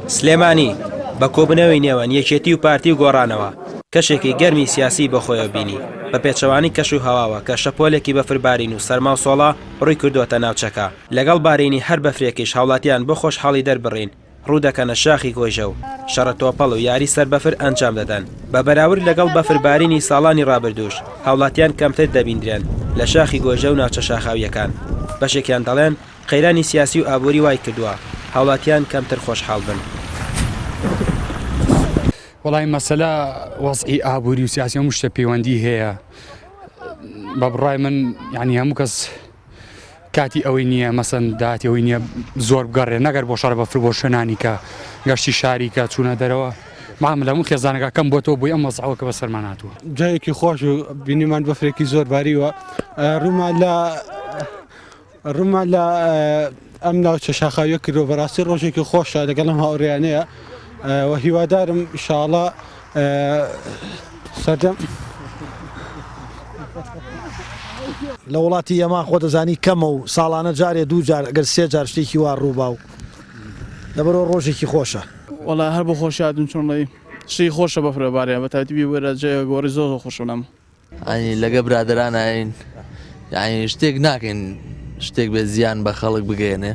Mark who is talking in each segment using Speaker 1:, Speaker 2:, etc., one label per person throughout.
Speaker 1: سلێمانی بە کۆبوونەوەی نێوان یەکێتی و پارتی و گۆڕانەوە کەشێکی گەرمی سیاسی بەخۆیەوە بینی، بە پێچەوانەی کەش و هەواوە کە شەپۆلێکی بەفربارین و سەرما و سۆڵە ڕووی کردووەتە ناوچەکە، لەگەڵ بارینی هەر بەفرێکیش هاوڵاتیان بۆ خۆشحاڵی دەربڕین ڕوو دەکەنە شاخی گۆیژە و شەڕە تۆپەڵ و یاری سەر بەفر ئەنجام دەدەن، بە بەراورد لەگەڵ بەفر بارینی ساڵانی ڕابردووش هاوڵاتیان کەمتر دەبیندرێن لە شاخی گۆیژە و ناوچە شاخاوییەکان، بەشێکیان دەڵێن قەیرانی سیاسی و ئابووری وایکردووە هاوڵاتیان کەمتر خۆشحاڵ بن.
Speaker 2: وەڵای مەسەلە وەزعی ئابووری و سیاسی هەموو شتە پەیوەندی هەیە بە بڕای من یعنی هەموو کەس کاتی ئەوەی نییە مەسەن داهاتی ئەوەی نییە زۆر بگەڕێ نەگەر بۆ شەڕ بەفر بۆ شوێنانی کە گەشتی شاری کە چوونە دەرەوە مام لە هەموو خێزانەکە کەم بۆتەوە بۆی ئەم وەزعەوە کە بەسەرمان هاتووە.
Speaker 3: جایەکی خۆش و بینیمان بەفرێکی زۆر باریوە ڕوومان لە ڕوومان لە ئەم ناوچە شاخاویە کردووە بەڕاستی ڕۆژێکی خۆشە لەگەڵ ئەم هاوڕێیانەیە و هیوادارم ئیشاڵا سەردەم
Speaker 4: لە وڵاتی ئێمە خۆ دەزانی کەمە و ساڵانە جارێ دوو جار ئەگەر سێ جار شتێکی وا ڕووبا و لەبەرئەوە ڕۆژێکی خۆشە.
Speaker 5: وەڵا هەر بۆ خۆشی هاتم چۆن ڵێی شتێکی خۆشە بەفر ئەبارێ بەتایبەتی بی وەرە جێ گۆڕی زۆر زۆر خۆشە لام.
Speaker 6: یانی لەگە برادەراناین یانی شتێک ناکەین شتێک بێت زیان بە خەڵک بگەیەنێ.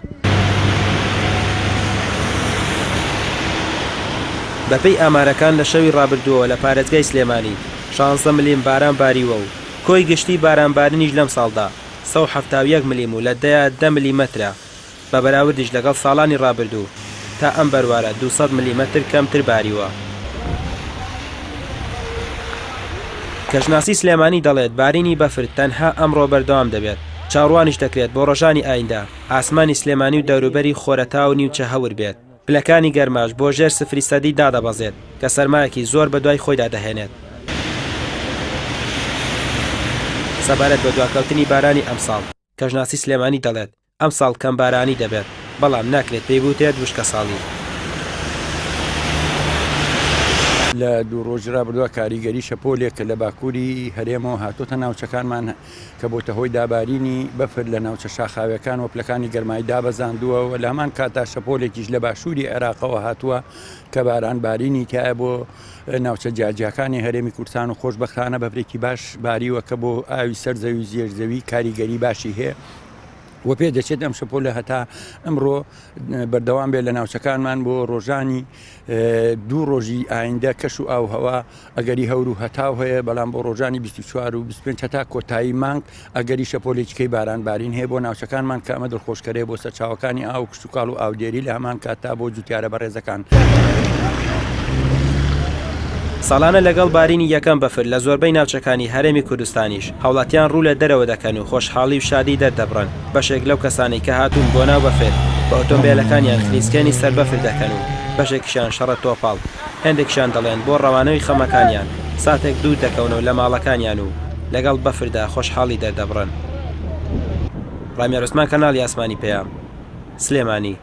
Speaker 1: بەپێی ئامارەکان لە شەوی ڕابردووەوە لە پارێزگای سلێمانی شانزە ملیم باران باریوە و کۆی گشتی بارانبارینیش لەمساڵدا 171 ملیم و لە دەیا دە ملیمەترە، بە بەراوردیش لەگەڵ ساڵانی ڕابردوو تا ئەم بەروارە 200 ملیمەتر کەمتر باریوە. کەشناسی سلێمانی دەڵێت بارینی بەفر تەنها ئەمڕۆ بەردەوام دەبێت، چاوەڕوانیش دەکرێت بۆ ڕۆژانی ئایندە ئاسمانی سلێمانی و دەوروبەری خۆرەتاو و نیمچە هەور بێت، پلەکانی گەرماش بۆ ژێر سفری سەدی دادەبەزێت کە سەرمایەکی زۆر بەدوای خۆیدا دەهێنێت. سەبارەت بە دواکەوتنی بارانی ئەمساڵ، کەشناسی سلێمانی دەڵێت، ئەمساڵ کەمبارانی دەبێت، بەڵام ناکرێت پێی بوترێت وشکەساڵی.
Speaker 7: لە دوو ڕۆژی ڕابردووە کاریگەری شەپۆلێک کە لە باکووری هەرێمەوە هاتۆتە ناوچەکانمان کە بۆتە هۆی دابارینی بەفر لە ناوچە شاخاویەکان و پلەکانی گەرمای دابەزاندووە و لە هەمان کاتدا شەپۆلێکیش لە باشووری عێراقەوە هاتووە کە باران بارینی تایە بۆ ناوچە جیاجیاکانی هەرێمی کوردستان و خۆشبەختانە بەفرێکی باش باریوە کە بۆ ئاوی سەر زەوی و زێر زەوی کاریگەری باشی هەیە و پێ دەچێت ئەم شەپۆلە هەتا ئەمڕۆ بەردەوام بێت لە ناوچەکانمان بۆ ڕۆژانی دوو ڕۆژی ئایندە کەش و ئاوهەوا ئەگەری هەور و هەتاو هەیە بەڵام بۆ ڕۆژانی 24 و 25 هەتا کۆتایی مانگ ئەگەری شەپۆلێکی کەی باران بارین هەیە بۆ ناوچەکانمان کە ئەمە دڵخۆشکەرەیە بۆ سەرچاوەکانی ئاو و کشتوکاڵ و ئاودێری لە هەمان کاتدا بۆ جوتیارە بەڕێزەکان.
Speaker 1: ساڵانە لەگەڵ بارینی یەکەم بەفر لە زۆربەی ناوچەکانی هەرێمی کوردستانیش هاوڵاتیان ڕوو لە دەرەوە دەکەن و خۆشحاڵی و شادی دەردەبڕن، بەشێک لەو کەسانەی کە هاتوون بۆ ناو بەفر بە ئۆتۆمبێلەکانیان خلیسکێنی سەر بەفر دەکەن و بەشێکیشیان شەڕە تۆپەڵ، هێندێکیشیان دەڵێن بۆ ڕەوانەوەی خەمەکانیان ساتێک دوور دەکەونەوە لە ماڵەکانیان و لەگەڵ بەفردا خۆشحاڵی دەردەبڕن. ڕامیار عوسمان کەناڵی ئاسمانی پەیام، سلێمانی.